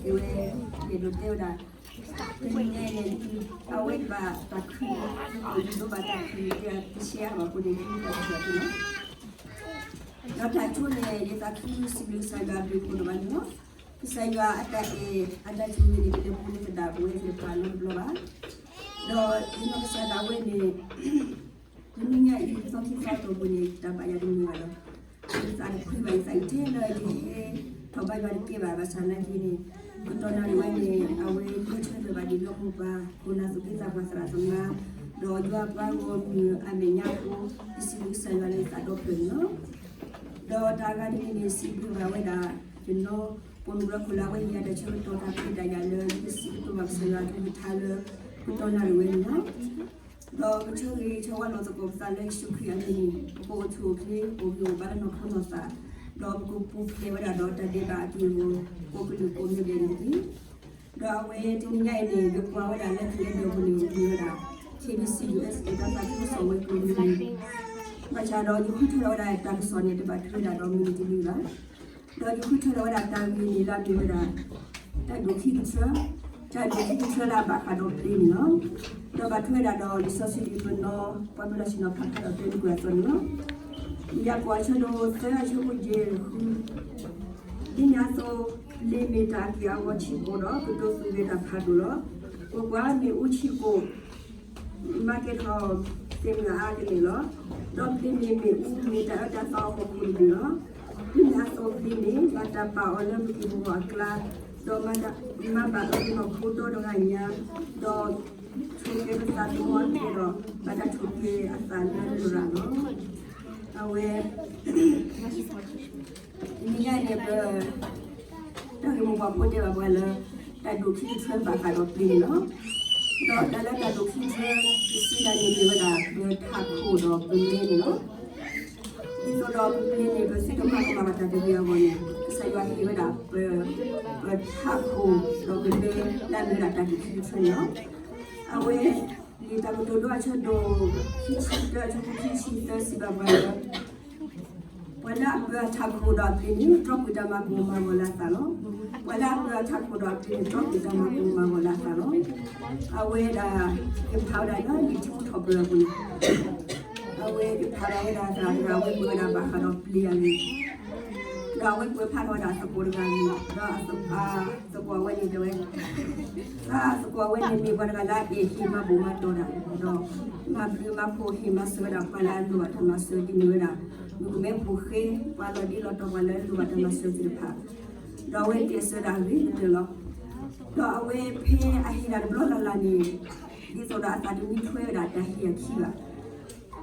ကဲဝဲ ယအဲၣ်ဒိးတဲဝဲဒၣ် တနံၤညါအံၤန့ၣ် အဝဲဘၣ်တၢ်ခု ဒိဘၣ်တၢ်ခု တရှဲအါဘၣ်အဃိန့ၣ် ဒ်တၢ်ကစီၣ်န့ၣ်လီၤ. ဒီးတၢ်ကတိၤန့ၣ် ယသးခုစံးဘျုးကစၢ်ယွၤအဘျုးအဖှိၣ်ဒိၣ်မးန့ၣ်လီၤ. ကစၢ်ယွၤအတၢ်အဲၣ်အတၢ်ဆိၣ်ဂ့ၤန့ၣ် တလဲၤပူၤလၢသဒၣ်ပဝဲသ့ၣ်တဖၣ်နီတဘျီဘၣ်. ဒီးယနီၢ်ကစၢ်ဒၣ်ဝဲန့ၣ် တနံၤညါအံၤ သီခံသီအတီၢ်ပူၤန့ၣ် တၢ်ဘၣ်ယၤတမုာ်ဘၣ်လီၤ. ယသးတဖှံဘၣ် ယသးအံၤထဲလၢယဟဲထီၣ်ဘါယွၤတကဲဘၣ် ဘၣ်ဆၣ်နာ်က့န့ၣ် ကတီၢ်နၣ်ရံၣ်ဝဲန့ၣ် အဝဲဟဲဆၢထၢၣ်ဘၣ်ဒံးလၢမိၢ်ပၢ် ခိၣ်နၢ်သူၣ်က့သးပှၢ်သရၣ်သမါ ဒီးယွၤပှၤဂီၢ်မုၢ်အမဲာ်ညါအဃိ ယစံးဘျုးကစၢ်ယွၤလၢယသးဒီဖျၢၣ်န့ၣ်လီၤ. ဒီးတၢ်အဂၤတမံၤန့ၣ် စံးဘျုးဘၣ်ဝဲဒၣ် ယနီၢ်ပိာ်မုၣ်ဒီးခိၣ်လၢအဝဲဟ့ၣ်ယၤတၢ်ဆၢကတီၢ်တၢ်ဖံးတၢ်ယာ်လၢ ယကစံးကတိၤဘၣ်ကစၢ်ယွၤအကလုၢ်ကထါလၢ ကတီၢ်နၣ်ရံၣ်ဝဲန့ၣ်လီၤ. ဒီးပဆၢဂ့ၤဆၢဝါလိာ်သကိးပသးလၢယ့ၣ်ၡူးခရံာ်အမံၤန့ၣ် ပကအိၣ်ဆူၣ်အိၣ်ချ့ ပအိၣ်ဂံၢ်အိၣ်ဘါလၢနီၢ်ခိနီၢ်သး ဒီးပကပူၤဖျဲးဝဲဒၣ်ဒီးတၢ်ဒဲးဘးအက့ၢ်အဂီၤ ကိးကလုာ်ကိးမံၤဒဲးန့ၣ်တက့ၢ်. ဒီးအဝဲတနံၤညါအံၤန့ၣ် ယကွၢ်ဝဲဒၣ်လၢ calendar ပူၤန့ၣ် မ့ၢ်ဝဲဒၣ် KBC USA တၢ်သးခုကစီၣ်ဝဲၤကျိၤန့ၣ် ဘၣ်ဆၣ်ဒီးယဃုထၢထီၣ်ဝဲဒၣ်တၢ်ကစီၣ်န့ၣ် တဘၣ်ထွဲဒၣ်ဒီးမုၢ်နံၤတနံၤဘၣ်. ဒီးယဃုထၢထီၣ်ဝဲဒၣ်တၢ်ဂ့ၢ်န့ၣ်လၢအမ့ၢ်ဝဲဒၣ် တၢ်ဒိၣ်ခံကထၢ တၢ်ဒိၣ်ခံကထၢလၢအဘၣ်ဃးဒီးပျ့ၤန့ၣ်လီၤ. ဒီးဘၣ်ထွဲဒၣ်ဒီးလံာ်စီဆှံပနီၣ် ပှၤမ့ၢ်လီၤဆ့ၣ်နီၤဖးဖးဒီးတဲမ့ၢ်ကွၢ်အသိးန့ၣ်လီၤ. ယၤကိာ်အဆၢဒိၣ်သၢ အဆၢဖိယဲၢ်ဃု ဒ်န့ၣ်အသိး ပျ့ၤမ့ၢ်တၢ်အက့ၢ်အဂီၤဆံးကိာ်ဒီး ကတိၤသူၣ်ဂဲၤတၢ်ဖးဒိၣ်လီၤ. ကွၢ်ကွၢ်, မ့ၣ်အူဆံးကိာ် မၤကဲၤထီၣ်သ့ၣ်မုၢ်အါကလဲာ်လီၤ. ဒီးပျ့ၤန့ၣ်မ့ၣ်အူ မ့ၢ်တၢ်အၢတၢ်သီအဖီခိၣ်တဘ့ၣ်လီၤ. ဒ်န့ၣ်အသိးပျ့ၤန့ၣ် ဘၣ်တၢ်ပာ်အီၤလၢပက့ၢ်ပဂီၤအကျါ, ဒီးမၤဘၣ်အၢပနီၢ်ခိဒီတဂၤညါ, ဒီးဆိးကဲပသးသမူအကျဲဒီး ဘၣ်တၢ်ဆိးက့အသးလၢလရာ်လီၤ. အဝဲ တနံၤညါအံၤန့ၣ် ပ တၢ်ဂ့ၢ်မိၢ်ပှၢ်ဖိတဲဘၣ်ပှၤလၢ တၢ်ဒိၣ်ခံကထၢဘၣ်ဃးဒီးပျ့ၤန့ၣ်လီၤ. ဒီးတၢ်လၢတၢ်ဒိၣ်ခံကထၢ တဆံတၢ်န့ၣ်မ့ၢ်ဝဲဒၣ် ပထးခိၣ်ဒီးပမဲန့ၣ်လီၤ. ဒ်သိးဒီးပပျ့ၤန့ၣ် ပသုတမၤကမၣ်ဘၣ်တၢ်တဂ့ၤအဂီၢ်န့ၣ် ကစၢ်ယွၤဟ့ၣ်ဝဲဒၣ် ပ ပထးခိၣ်ဒီးပမဲ လၢအမ့ၢ်ဝဲဒၣ်တၢ်ဒိၣ်ခံကထၢန့ၣ်လီၤ. အဝဲ လံာ်တၢ်ကတိၤဒိအဆၢဒိၣ် ခံဆံတၢ အဆၢဖိခံဆံသၢစံးဘၣ်ပှၤလၢ ပှၤလၢအပၢအထးခိၣ်ဒီးအပျ့ၤန့ၣ် တြီကွံာ်တၢ်မၤကိၢ်မၤဂီၤလၢအသးလီၤ. ပှၤလၢအပၢအထးခိၣ်ဒီးအပျ့ၤန့ၣ် တြီကွံာ်တၢ်မၤကိၢ်မၤဂီၤလၢအသးလီၤ. အဝဲဒၣ် ယဖးဝဲဒၣ်လၢလံာ်ထူထီၣ်ပၢၢ်အပူၤန့ၣ် အဝဲယဖးဒၣ်ဝဲဒၣ်သရၣ်တဂၤ အဝဲကွဲးဝဲဒၣ်ဘၣ်ဃးဒီးပျ့ၤအဂ့ၢ် ဒီးအဝဲကွဲးဖးထီၣ်ဝဲဒၣ်သကိးတဂၤအဂ့ၢ် ဒီးသကိးအဝဲန့ၣ်တဲဝဲ သကိးအဝဲန့ၣ် မ့ၢ်ပှၤတဂၤလၢအအဲၣ်ဟ့ၣ်မၤဘူၣ်မၤတီၢ်တၢ် ဒီးမၤဘျုးမၤဖှိၣ်ဟ့ၣ်မၤစၢၤဝဲဒၣ်ပှၤလၢအလိၣ်ဘၣ်တၢ်မၤစၢၤဒ်န့ၣ်ဝဲဒၣ် မုၣ်ကမဲဖိဃဲ ပှၤလီၤဒ့လီၤတီၤပှၤလၢအလိၣ်ဘၣ်တၢ်မၤစၢၤသ့ၣ်တဖၣ် ဒီးအဝဲကျဲးစၢးဒၣ်ဂ့ၤကတၢၢ်လီၤ. ဒီးအဝဲဖဲအဟ့ၣ်ဒၣ်တဘျီလၢ်လၢ်န့ၣ် ဒ်သိးဒီးအသးတမံထွဲဝဲဒၣ်တၢ်ဟ့ၣ်အခံဘၣ် ဒီ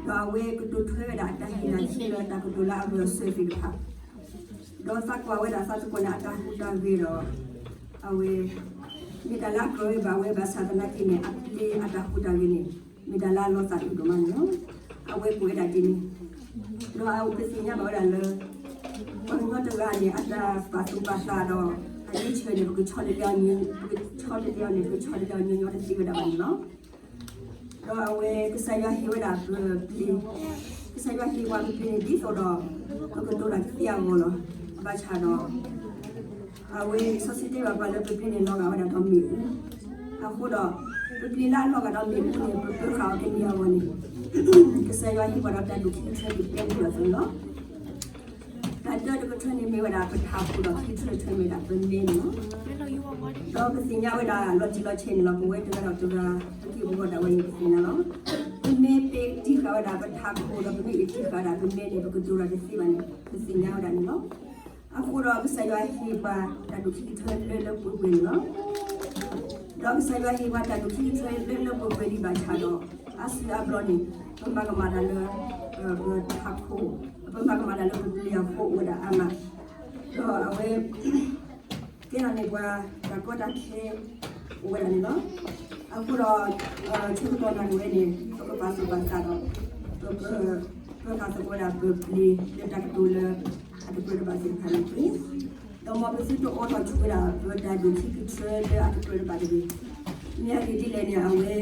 းအဝဲကတိၤထွဲဝဲဒၣ်အတၢ်ဟ့ၣ်လၢခံလၢတၢ်ကတိၤလၢအဂုၤအဆၢသ့ၣ်တဖၣ် ဒီးသးကွၢ်ဝဲဒၣ်သးသကိးန့ၣ် အတၢ်ဟူးတၢ်ဂဲၤဒီး အဝဲ မ့ၢ်တၢ်လၢအကြၢးဝဲဘၣ်ဝဲဘၣ်ဆၣ်သနာ်က့န့ၣ် အပျ့ၤအတၢ်ဟူးတၢ်ဂဲၤန့ၣ် မ့ၢ်တၢ်လၢအလီၤသးဒိၣ်ဒိၣ်မးန့ၣ်လီၤ. အဝဲကွဲးဝဲဒၣ်ဒ်န့ၣ် ဒီးအဝဲပသ့ၣ်ညါဘၣ်ဝဲဒၣ်လၢ ပှၤကညီတဂၤန့ၣ် အတၢ်ပာ်သူၣ်ပာ်သးဒီး အရ့ဆၢၣ်န့ၣ် ပကဆီတလဲအီၤ ပကဆီတလဲအီၤန့ၣ် ပကဆီတလဲအီၤညီညီတသ့ဝဲဒၣ်ဘၣ်န့ၣ်လီၤ. ဒီးအဝဲကစၢ်ယွၤဟ့ၣ်ဝဲဒၣ်ပပျ့ၤ, ကစၢ်ယွၤဟ့ၣ်ပှၤပပျ့ၤန့ၣ် ဒ်သိးဒီး ပကတိၤတၢ်ကသ့အဂီၢ်လီၤ. ဘၣ်ဆၣ်ဒီး အဝဲလံာ်စီဆှံတဲဘၣ်ပှၤလၢပပျ့ၤန့ၣ် လီၤဂာ်ဝဲဒၣ်ဒီးမ့ၣ်အူ, အဃိဒီး ပပျ့ၤလၢအလီၤဂာ်ဒီးမ့ၣ်အူန့ၣ် ပပၢဃာ်အီၤကန့ၢ်အဂီၢ်န့ၣ် ကစၢ်ယွၤဟ့ၣ်ပှၤဒီးတၢ်ဒိၣ်ခံကထၢ ပတဲပူၤလီၤသ့လီၤ. တၢ်တၢတကထၢန့ၣ်မ့ၢ်ဝဲဒၣ်ပထးခိၣ်ဒီးခံကထၢတထၢမ့ၢ်ဒၣ်ပမဲန့ၣ်လီၤ. ဒီးပသ့ၣ်ညါဝဲဒၣ်လီၤတံၢ်လီၤဆဲးန့ၣ်လီၤ. ပဝဲတဂၤဒီးတဂၤ ပက့ၢ်ပဂီၢ်ဒၣ်ဝဲန့ၣ်ပသ့ၣ်ညါလီၤ. ပမ့ၢ်ပတံၢ်ဃာ်ဝဲဒၣ်ပထးခိၣ်ဒီး ပမ့ၢ်အတံၢ်ဃာ်ဒၣ်ပမဲန့ၣ် ပကတိၤတၢ်တသ့ဘၣ်န့ၣ် ပသ့ၣ်ညါဝဲဒၣ်န့ၣ်လီၤ. အဃိဒီးကစၢ်ယွၤဟ့ၣ်ပှၤတၢ်ဒိၣ်ခံကထၢလၢလၢပှဲၤပှဲၤန့ၣ်လီၤ. ဒီးကစၢ်ယွၤဟ့ၣ်ပှၤတၢ်ဒိၣ်ခံကထၢလၢလၢပှဲၤပှဲၤဒံးဘၣ်ဆၣ်ဒီး အါစုအါဘျီန့ၣ် ပမၤကမၣ်တၢ်လၢ ပထးခိၣ်, ပမၤကမၣ်တၢ်လၢပပျ့ၤအဃိအိၣ်ဝဲဒၣ်အါမး, ဒီးအဝဲ ကဲထီၣ်န့ၢ်ပှၤတၢ်ကီတၢ်ခဲအိၣ်ဝဲဒၣ်န့ၣ်လီၤ. အဃိဒီး ဆၢကတီၢ်နၣ်ရံၣ်ဝဲန့ၣ် ပကပာ်သူၣ်ပာ်သးဒီး ပ ပ ပၢဃာ်သကိးဝဲဒၣ်ပပျ့ၤ လၢတၢ်ကတိၤလၢအတကြၢးတဘၣ်သ့ၣ်တဖၣ်န့ၣ်တက့ၢ်. ဒီးမ်ပသုတအိးထီၣ်ဆိဝဲဒၣ် ပတၢ်ဒိၣ်ခံကထၢလၢအတကြၢးတဘၣ်တဂ့ၤ. မ့ၢ်အဂ့ၢ်ဒ်လဲၣ်န့ၣ် အဝဲ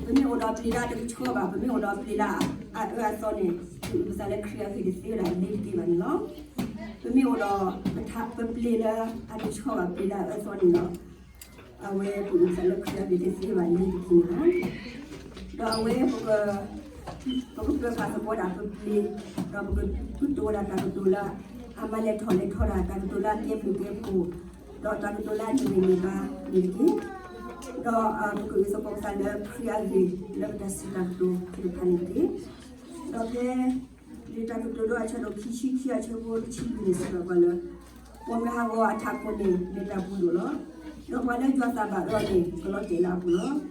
ပမ့ၢ်အိၣ်ဒီးပျ့ၤလၢအတကဆှီဘၣ်, ပမ့ၢ်အိၣ်ဒီးပျ့ၤလၢအအၢအသီန့ၣ် ပသးလၢခရံာ်အဂ့ၢ်တသ့ဝဲဒၣ်လ့ၤတက့ၢ်ဘၣ်န့ၣ်လီၤ. ပမ့ၢ်အိၣ်ဒီး ပထးပပျ့ၤလၢအတဆီဘၣ် ပျ့ၤလၢအအၢသီန့ၣ်ဒီး အဝဲပအိၣ်သးလၢခရံာ်အဂ့ၢ်တသ့ဘၣ်လံတက့ၢ်န့ၣ်လီၤ. ဒီးအဝဲပက ပကပၢၤဃာ်သကိးဒၣ်ပပျ့ၤ, ဒီးပကကတိၤဝဲဒၣ်တၢ်ကတိၤလၢ အမၤလဲၤထီၣ်လဲၤထီဒၣ် တၢ်ကတိၤလၢအကဲဘျုးကဲဖှိၣ်, ဒီးတၢ်ကတိၤလၢအန့ၢ်ဂံၢ်န့ၢ်ဘါန့ၣ်တက့ၢ်. ဒီးပကအုၣ်သကိးပသးလၢခရံာ်အဂ့ၢ် လၢပတၢ်စံးတၢ်ကတိၤသ့ၣ်တဖၣ်န့ၣ်တက့ၢ်. ဒီးဖဲ လံာ်တၢ်ကတိၤဒိ အဆၢဒိၣ်ခံဆံခံ အဆၢဖိတဆံလွံၢ်န့ၣ် စံးဘၣ်ပှၤလၢ ပိာ်မုၣ်ဟးဂီၤအထးခိၣ်န့ၣ် မ့ၢ်တၢ်ပူၤဒိၣ်လီၤ. ဒီးပှၤလၢယွၤသးဘၣ်အၢန့ၣ် ကလီၤတဲာ်လၢအပူၤလီၤ.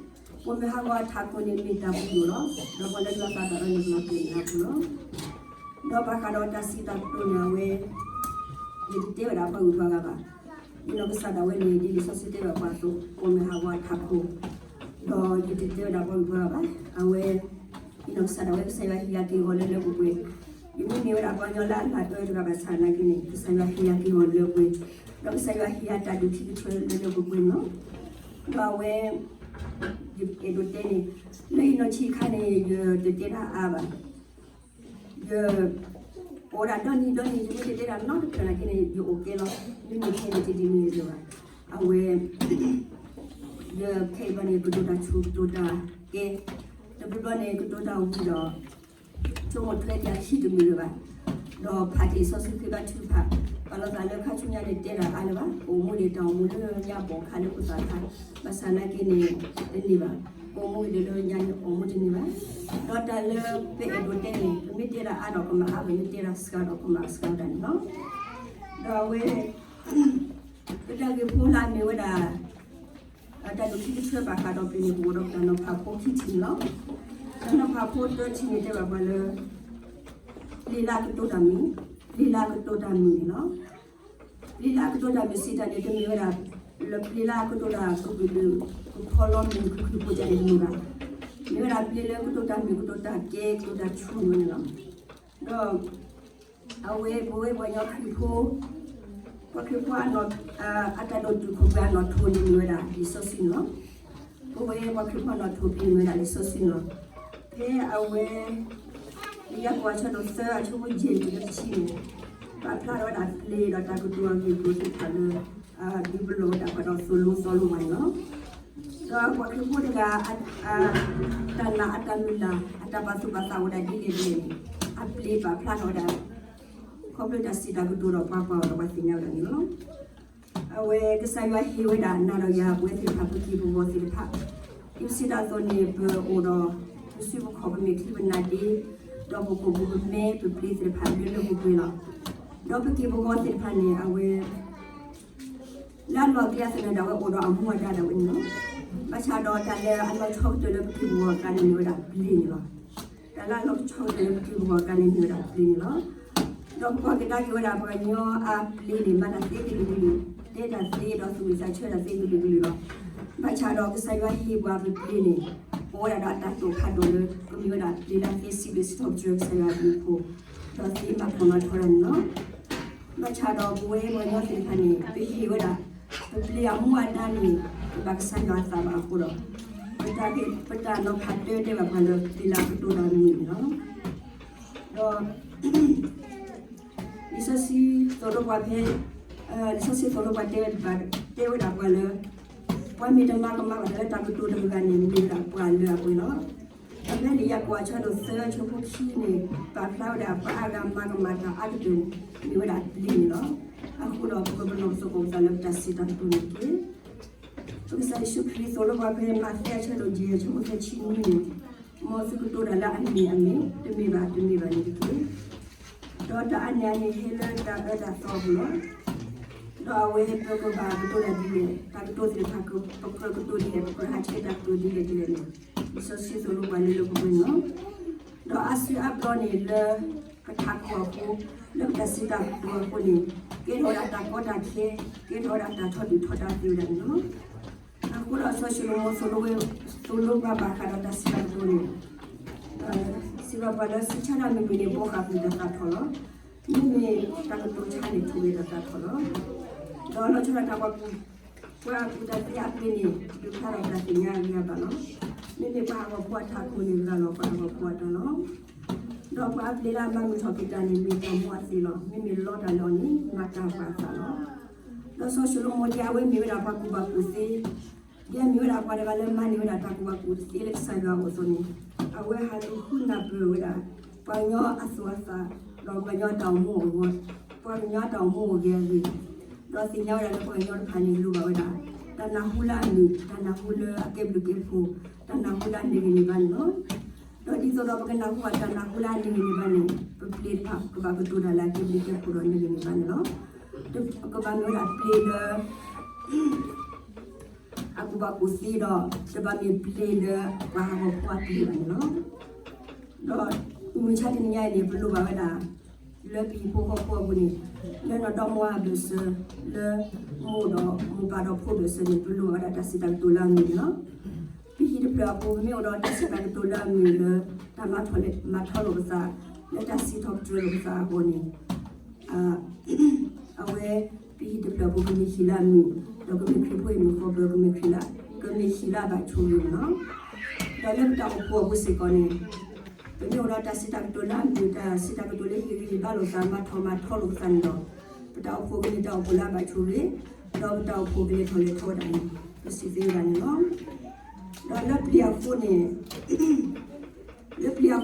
ပိာ်မုၣ်ဟးဂီၤအထးခိၣ်န့ၣ် မ့ၢ်တၢ်ပူၤဒိၣ်လီၤ. ဒီးပှၤလၢယွၤသးဘၣ်အၢန့ၣ် ကလီၤတဲာ်လၢအပူၤလီၤ. ဒီးဘၣ်ဃးဒီးတၢ်စံးတၢ်ကတိၤန့ၣ် အဝဲ ယတတဲဝဲဒၣ်ပှၤဂုၤပှၤဂၤဘၣ်. ယနီၢ်ကစၢ်ဒၣ်ဝဲန့ၣ် ဒ်လံာ်စီဆှံတဲဘၣ်ပှၤအသိး ပိာ်မုၣ်ဟးဂီၤအထးခိၣ်, ဒီးယတတဲဝဲဒၣ်ပှၤဂုၤပှၤဂၤဘၣ်. အဝဲ ယနီၢ်ကစၢ်ဒၣ်ဝဲ ကစၢ်ယွၤဟ့ၣ်ယၤက့ၤဂီၤလၢလၢပှဲၤပှဲၤ, ယမ့မ့ၢ်ဝဲဒၣ်ပှၤကညီလၢအလၤအၢတဂၤဘၣ်ဆၣ် သနာ်က့န့ၣ် ကစၢ်ယွၤဟ့ၣ်ယၤက့ၤဂီၤလၢပှဲၤ, ဒီးကစၢ်ယွၤဟ့ၣ်ယၤတၢ်ဒုးခံကတၢၢ်လၢလၢပှဲၤပှဲၤန့ၣ်လီၤ. ဒီးအဝဲ ယအဲၣ်ဒိးတဲန့ၣ် လၢယနီၢ်ဆံးခါန့ၣ် ယတတဲတၢ်အါဘၣ်. ယ အိၣ်ဒၣ်ဒီနံၤဒီနံၤ ယမ့ၢ်တတဲဒၣ်နီတဖျၢၣ်နာ်က့န့ၣ် ယအိၣ်ကဲလီၤ. မ့မ့ၢ်ခဲန့ၣ် တဒ်န့ၣ်ယဘၣ်. အဝဲ ယခဲအံၤဘၣ်န့ၣ် ကတိၤတၢ်ဆူၣ် ကတိၤတၢ်ကဲ, တဘျီဘျီန့ၣ် ကတိၤတၢ်ဝံၤဒီး ဆိကမိၣ်ထွဲက့ၤအခံတမုာ်လၢၤဘၣ်. ဒီးဖးက့ၤလံာ်စီဆှံသ့ဘါထုကဖၣ်, ပှၤလီၤသးလၢခါဆူညါန့ၣ် တဲတၢ်အါလၢၤဘၣ်. အိၣ်မူန့ၣ် တၢ်အိၣ်မူလၢညါပိာ်ခါလၢအိၣ်သးခါ, ဘၣ်ဆၣ်နာ်က့န့ၣ် တန့ၢ်ဘၣ်. အိၣ်မူကဒၢးလၢညါန့ၣ် အိၣ်မူတန့ၢ်ဘၣ်. ဒီးတၢ်လၢပအဲၣ်ဒိးတဲန့ၣ် ပမ့ၢ်တဲတၢ်အါဒီးကမၣ်အါ, ပမ့ၢ်တဲတၢ်စှၤဒီးကမၣ်စှၤဒၣ်န့ၣ်လီၤ. ဒီးအဝဲ ပတၢ်ဂ့ၢ်ဖိလၢအမ့ၢ်ဝဲဒၣ် တၢ်ဒုးခံကတၢၢ်ဘၣ်ဃးဒီးပျ့ၤန့ၣ် ပအိၣ်ဒီးပတၢ်နီၤဖးဖိခံထံၣ်န့ၣ်လီၤ. တၢ်နီၤဖးဖိတၢထံၣ်န့ၣ် တဲဘၣ်ပှၤလၢ ပျ့ၤလၢအကတိၤတၢ်မုာ်, ပျ့ၤလၢအကတိၤတၢ်မုာ်န့ၣ်လီၤ. ပျ့ၤလၢအကတိၤတၢ်မုာ်စံးတၢ်န့ၣ် တမ့ၢ်ဝဲဒၣ် လၢပျ့ၤလၢအကတိၤတၢ်ကဘျုး ကဖီလီမုာ်ခုၣ်ခုၣ်ဖိတၢ်န့ၣ်တမ့ၢ်ဘၣ်. မ့ၢ်ဝဲဒၣ်ပျ့ၤလၢကတိၤတၢ်မုာ် ကတိၤတၢ်ကဲ ကတိၤတၢ်ဆူၣ်န့ၣ်လီၤ. ဒီး အဝဲပဝဲပှၤကညီခရံာ်ဖိ, ပှၤခရံာ်ဖိ အတၢ်ဒိၣ်တုာ်ခိၣ်ပှဲၤအနီၣ်ထိၣ်န့ၣ် မ့ၢ်ဝဲဒၣ်လံာ်စီဆှံန့ၣ်လီၤ. ပဝဲပှၤခရံာ်ဖိအနီၣ်ထိၣ်ဖဲန့ၣ် မ့ၢ်ဝဲဒၣ်လံာ်စီဆှံန့ၣ်လီၤ. ဖဲအဝဲ လံာ်ယၤကိာ်အဆၢဒိၣ်သၢ အဆၢဖိယဲၢ်တုၤလၢတဆံန့ၣ် ပာ်ဖျါထီၣ်ဝဲဒၣ်ပျ့ၤဒီးတၢ်ကတိၤအဂ့ၢ်အကျိၤသ့ၣ်တဖၣ်လၢ ဒုးပလီၢ်ဝဲဒၣ်ပှၤဒီးသိၣ်လိသီလိပှၤန့ၣ်လီၤ. ဒီးပှၤခရံာ်ဖိတဂၤ တၢ်နာ်အတၢ်မုၢ်လၢ် အတၢ်ပာ်သူၣ်ပာ်သးအိၣ်ဝဲဒၣ်ဒ်လဲၣ်ဒ်လဲၣ်န့ၣ် အပျ့ၤပာ်ဖျါထီၣ်ဝဲဒၣ် ခီဖျိတၢ်စံးတၢ်ကတိၤဒီးပှၤကွၢ်အီၤဒီးပှၤသ့ၣ်ညါဝဲဒၣ်န့ၣ်လီၤ. အဝဲကစၢ်ယွၤဟ့ၣ်ဝဲဒၣ်နၤဒီးယၤ ပဝဲသ့ၣ်တဖၣ် ပက့ၢ်ပဂီၤသ့ၣ်တဖၣ်, ဒ်ပစံးတၢ်အသိးန့ၣ် ပအိၣ်ဒီး ပစုပခီၣ် ပမဲာ်ချံပနါဒ့, ဒီးပကိာ်ပူၤပမဲ ပပျ့ၤသ့ၣ်တဖၣ်လၢလၢပှဲၤပှဲၤလီၤ. ဒီးပက့ၢ်ပဂီၤသ့ၣ်တဖၣ်န့ၣ် အဝဲ လၢအလီၢ်အကျဲအသနၢၣ်ဒၣ်ဝဲအိၣ်ဒီးအမူအဒါဒၣ်ဝဲန့ၣ်လီၤ. ဘၣ်ဆၣ်ဒီးတၢ်လၢအလီၤဆီကတၢၢ်လၢပက့ၢ်ပဂီၤအကျါန့ၣ် မ့ၢ်ဝဲဒၣ်ပျ့ၤန့ၣ်လီၤ. တၢ်လၢအလီၤဆီကတၢၢ်လၢပက့ၢ်ပဂီၤအကျါန့ၣ် မ့ၢ်ဝဲဒၣ်ပျ့ၤန့ၣ်လီၤ. ဒီးပကွၢ်ကဒါက့ၤဝဲဒၣ် ပှၤကညီအပျ့ၤန့ၣ် မၤတၢ်သ့ကလုာ်ကလုာ်, တဲတၢ်သ့ဒီးသူၣ်ဝံၣ်သးဆၢတၢ်သ့ကလုာ်ကလုာ်လီၤ. ဘၣ်ဆၣ်ဒီးကစၢ်ယွၤဟ့ၣ်ပှၤပပျ့ၤန့ၣ် အိၣ်ဝဲဒၣ်ဒီးအတၢ်တိာ်ဖးဒိၣ်လၢ ပမ့ၢ်ဝဲဒၣ်ပျ့ၤလၢအသ့စံးဘျုးစံးထီၣ်ပတြၢၤကစၢ်ယွၤအဘျုးအဖှိၣ်, ဒီးသ့မၤကမၣ်ထီၣ်တၢ်န့ၣ်လီၤ. ဘၣ်ဆၣ်ဒီးပဝဲပှၤကညီသ့ၣ်တဖၣ်န့ၣ် ပဟ့ၣ်ဝဲဒၣ် ပပျ့ၤအမူအဒါန့ၣ် ပဘၣ်ကစၢ်ယွၤအသးဘၣ်အဃိဒီး ပတၢ် ပတၢ်နီၤဖးတၢတဲဘၣ်ပှၤလၢ ပျ့ၤလၢအကတိၤတၢ်မုာ်န့ၣ်လီၤ. ဒီး လံာ်စီဆှံသိၣ်လိပှၤဖဲ လံာ်စီဆှံသိၣ်လိပှၤတဲဝဲဒၣ် တဲဝဲဒၣ်ပှၤလၢ ပှၤမ့ၢ်တမၤကမၣ်ဘၣ်တၢ်လၢတၢ်ကတိၤတဂၤဂၤန့ၣ် မ့ၢ်ဝဲဒၣ်ပှၤလၢအပှဲၤလီၤ. ဒီးဖဲလံာ်ယၤကိာ်အဆၢဒိၣ်သၢ အဆၢဖိခံန့ၣ် ပာ်ဖျါဝဲဒၣ်ပှၤအါဂၤမၤကမၣ်တၢ်အါကတၢၢ်န့ၣ် မ့ၢ်ဝဲဒၣ်ပျ့ၤန့ၣ်လီၤ. အဃိဒီးပကပလီၢ်ပသကိးပသးလၢပတၢ်စံးတၢ်ကတိၤန့ၣ်တက့ၢ်. ပကစၢ်ယ့ၣ်ၡူးခရံာ်သိၣ်လိပှၤဖဲမးသဲအဆၢဒိၣ်ယဲၢ် အဆၢဖိသၢဆံနွံန့ၣ် မ်သုကတိၤတၢ်လၢအမ့ၢ်အမ့ၢ်, တမ့ၢ်ဘၣ်တမ့ၢ်ဘၣ်န့ၣ်တက့ၢ်. ဒီးတၢ်အါန့ၢ်အန့ၣ်ဟဲလၢတၢ်အၢတၢ်သီအပူၤလီၤ. ဒီးအဝဲပကဘၣ်ကတိၤတၢ်ဒ်လဲၣ်, တၢ်ကတိၤသ့ၣ်တဖၣ် ပကြၢးကတိၤဒ်လဲၣ်, ပကြၢးဟးဆှဲးတၢ်ကတိၤဒ်လဲၣ်ဒ်လဲၣ်န့ၣ် လံာ်စီဆှံသိၣ်လိပှၤလၢလၢပှဲၤပှဲၤန့ၣ်လီၤ. ဒီးအါစုအါဘျီန့ၣ်လၢ ပထးခိၣ်အဃိ, လၢပတၢ်စံးတၢ်ကတိၤအဃိန့ၣ် ကဲထီၣ်ဝဲဒၣ်တၢ်ကီတၢ်ခဲ, ကဲထီၣ်ဝဲဒၣ်တၢ်ထီဒုၣ်ထီဒါသ့ဝဲဒၣ်န့ၣ်လီၤ. အဃိဒီးစီၤၡလိၤမိၤသိၣ်လိဝဲ, သိၣ်လိပှၤဘၣ်ဃးဒီးတၢ်စံးတၢ်ကတိၤန့ၣ်, စံးဘၣ်ပှၤလၢ စံးဆၢတၢ်မုာ်မုာ်န့ၣ် ဘှီဃာ်ကွံာ်တၢ်သးထီၣ်လီၤ. မ့မ့ၢ်တၢ်ကတိၤဆါန့ၣ် ထိၣ်ဂဲၤတၢ်သးထီၣ်လီၤ. ဒီးလီၤဆီဒၣ်တၢ် ပှၤကူၣ်တၢ်သ့အပျ့ၤန့ၣ် ဒုးဖျါထီၣ်တၢ်သ့ၣ်ညါအဂ့ၤအဘၣ်လီၤ. မ့မ့ၢ်ပှၤဟးဂီၤဖိအထးခိၣ်န့ၣ် ရၤလီၤပှၤဟးဂီၤဖိအတၢ်လီၤ. ဒီးပှၤအပျ့ၤလၢအမၤမုာ်ထီၣ်က့ၤတၢ်န့ၣ် မ့ၢ်တၢ်မူအသ့လီၤ. မ့မ့ၢ်လီတၢ်လၢအီၤန့ၣ် မၤတၢ်ပှၤအသးလီၤ. ဒီးစီၤၡလိၤမိၤဒ်အဝဲမ့ၢ်ဝဲဒၣ်ပှၤကူၣ်ဘၣ်ကူၣ်သ့, ဒ်အမ့ၢ်ဝဲဒၣ်ပှၤတဂၤလၢမၤန့ၢ်ဝဲဒၣ်တၢ်ကူၣ်ဘၣ်ကူၣ်သ့လၢကစၢ်ယွၤအအိၣ်အသိးန့ၣ်, အဝဲဟးလူၤဃုနၢ်ပၢၢ်ဝဲဒၣ် ပှၤကညီအသူၣ်အသး, ဒီးပှၤကညီအတၢ်အိၣ်မူအဂီၢ်, ပှၤကညီအတၢ်အိၣ်မူအဂီၢ်အဂ့ၢ်, ဒီးသ့ၣ်ညါဝဲဒၣ်လၢပှၤကညီတဖၣ်န့ၣ် လိၣ်ဘၣ်ဝဲဒၣ် တၢ်နၢ်ဟူလၢအမုာ်, တၢ်နၢ်ဟူလၢအကဲဘျုးကဲဖှိၣ်, တၢ်နၢ်ဟူလၢအန့ၢ်ဂံၢ်န့ၢ်ဘါန့ၣ်လီၤ. ဒီးဒ်သိးဒီးပကနၢ်ဟူဘၣ်တၢ်နၢ်ဟူလၢအန့ၢ်ဂံၢ်န့ၢ်ဘါန့ၣ်, ပပျ့ၤတဖၣ်ကဘၣ်ကတိၤတၢ်လၢအကဲဘျုးကဲဖှိၣ်ဒီးန့ၢ်ဂံၢ်န့ၢ်ဘါန့ၣ်လီၤ. ကဘၣ်မ့ၢ်ဝဲဒၣ်ပျ့ၤလၢ အကူၣ်ဘၣ်ကူၣ်သ့ဒီး တဘၣ်မ့ၢ်ပျ့ၤလၢပှၤဟးဂီၤဖိအပျ့ၤဘၣ်န့ၣ်လီၤ. ဒီးမုၢ်မဆါတနံၤညါအံၤန့ၣ် ပလိၣ်ဘၣ်ဝဲဒၣ် လၢပဟံၣ်ဖိဃီဖိအပူၤန့ၣ်, လၢနီၢ်ဒီမါအဘၢၣ်စၢၤ, လၢမိၢ်ဒီးမိၢ်ပၢ်ဒီးဖိအဘၢၣ်စၢၤန့ၣ် ပလိၣ်ဘၣ်ဝဲဒၣ်တၢ်စံးတၢ်ကတိၤလၢအမုာ်န့ၣ်လီၤ. ပဟံၣ်တဖျၢၣ်အပူၤ ပမ့ၢ်အိၣ်ဒီးတၢ်စံးတၢ်ကတိၤလၢအမုာ်လၢ တၢ်မၤထီၣ်လၢ မၤထီၣ်လိာ်ပသး, လၢတၢ်စံးထီၣ်ပတြၢၤလိာ်ပသးအဂီၢ်န့ၣ် အဝဲ ပဟံၣ်တဖျၢၣ်အပူၤ ကမ့ၢ်ဟံၣ်လၢအမုာ်, ဒီးကမ့ၢ်ခရံာ်ဖိအမုၢ်ဃီဘၢ ကမ့ၢ်ခရံာ်လၢ, ကမ့ၢ်ဟံၣ်လၢအဘၣ်ဆိၣ်ဂ့ၤန့ၣ်လီၤ. ဒီးလၢပတၢ်အိၣ်ဖှိၣ်အပူၤစ့ၢ်ကီးန့ၣ်, ပမ့ၢ်အိၣ်ဒီးတၢ်စံးတၢ်ကတိၤလၢအမုာ်, တၢ်စံးတၢ်ကတိၤလၢဟ့ၣ်ဂံၢ်ဟ့ၣ်ဘါလိာ်သး, မၤထီၣ်မၤထီလိာ်ပသးန့ၣ်ဒီး, ပတၢ်အိၣ်ဖှိၣ်ကမ့ၢ်တၢ်အိၣ်ဖှိၣ်လၢအဘၣ်ဆိၣ်ဂ့ၤ, ဒီးပတၢ်အိၣ်ဖှိၣ်ကလဲၤထီၣ်လဲၤထီဝဲဒၣ်န့ၣ် ပစံးသ့ဝဲဒၣ်န့ၣ်လီၤ. ဒီးလၢပျ့ၤအဃိန့ၣ် လၢပျ့ၤအဃိဒီးပထ